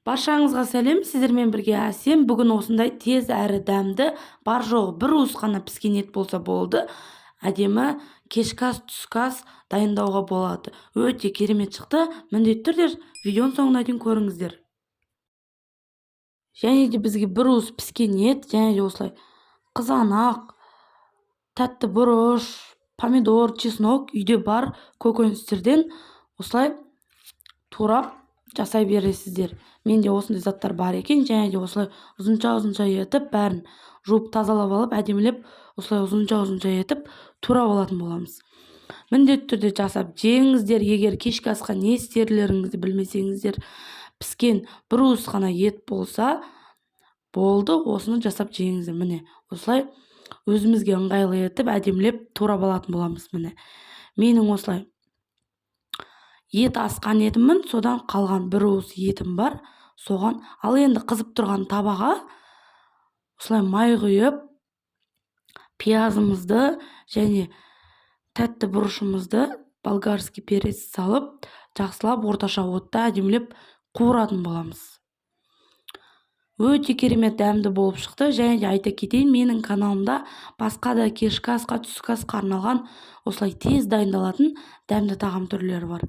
Баршаңызға сәлем, сіздермен бірге Әсем. Бүгін осындай тез әрі дәмді, бар жоғы бір уыс қана піскен ет болса болды, әдемі кешкі ас, түскі ас дайындауға болады. Өте керемет шықты. Міндетті түрде видеоның соңына дейін көріңіздер. Және де бізге бір уыс піскен ет, және де осылай қызанақ, тәтті бұрыш, помидор, чеснок, үйде бар көкөністерден осылай турап жасай бересіздер. Менде осындай заттар бар екен. Және де осылай ұзынша-ұзынша етіп, бәрін жуып тазалап алып, әдемілеп осылай ұзынша-ұзынша етіп турап алатын боламыз. Міндетті түрде жасап жеңіздер. Егер кешкі асқа не істерлеріңізді білмесеңіздер, піскен бір уыс қана ет болса болды, осыны жасап жеңіздер. Міне, осылай өзімізге ыңғайлы етіп, әдемілеп турап алатын боламыз. Міне, менің осылай ет асқан етіммін, содан қалған бір уыс етім бар соған. Ал енді қызып тұрған табаға осылай май құйып, пиязымызды және тәтті бұрышымызды, болгарский перец салып, жақсылап орташа отта әдемілеп қуыратын боламыз. Өте керемет дәмді болып шықты. Және де айта кетейін, менің каналымда басқа да кешкі асқа, түскі асқа арналған осылай тез дайындалатын дәмді тағам түрлері бар.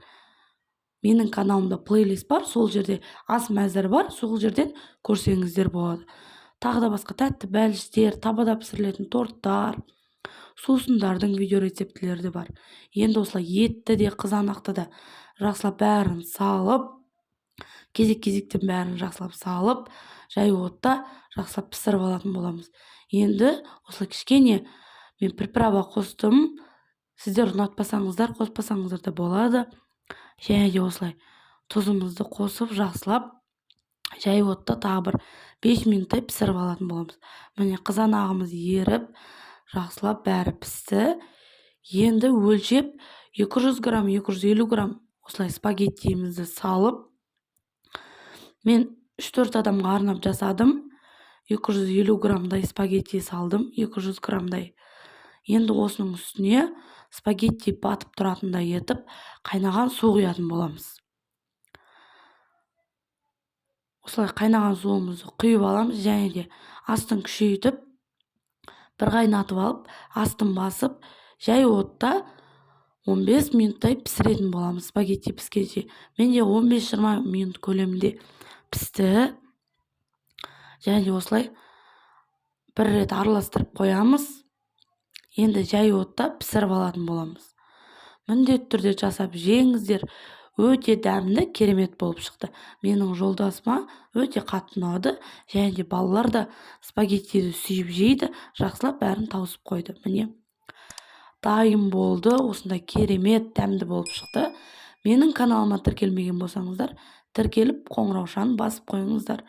Менің каналымда плейлист бар, сол жерде ас мәзірі бар, сол жерден көрсеңіздер болады. Тағы да басқа тәтті бәліштер, табада пісірілетін торттар, сусындардың видео рецептілері де бар. Енді осылай етті де, қызанақты да жақсылап бәрін салып, кезек-кезектен бәрін жақсылап салып, жай отта жақсылап пісіріп алатын боламыз. Енді осылай кішкене мен приправа қостым, сіздер ұнатпасаңыздар, қоспасаңыздар да болады. Және де осылай тұзымызды қосып, жақсылап жай отта тағы бір 5 минуттай пісіріп алатын боламыз. Міне, қызанағымыз еріп, жақсылап бәрі пісті. Енді өлшеп 200 грамм, 250 грамм осылай спагеттиімізді салып, мен 3-4 адамға арнап жасадым. 250 граммдай спагетти салдым, 200 граммдай. Енді осының үстіне спагетти батып тұратындай етіп қайнаған су құятын боламыз. Осылай қайнаған суымызды құйып аламыз және де астын күшейтіп, бір қайнатып алып, астын басып, жай отта 15 минуттай пісіретін боламыз спагетти піскенше. Менде 15-20 минут көлемінде пісті. Және де осылай бір рет араластырып қоямыз. Енді жай отта пісіріп алатын боламыз. Міндетті түрде жасап жеңіздер. Өте дәмді, керемет болып шықты. Менің жолдасыма өте қатты ұнады және де балалар да спагеттиді сүйіп жейді. Жақсылап бәрін тауысып қойды. Міне, дайын болды. Осындай керемет дәмді болып шықты. Менің каналыма тіркелмеген болсаңыздар, тіркеліп, қоңыраушаны басып қойыңыздар.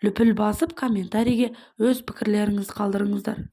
Лүпіл басып, комментарийге өз пікірлеріңізді қалдырыңыздар.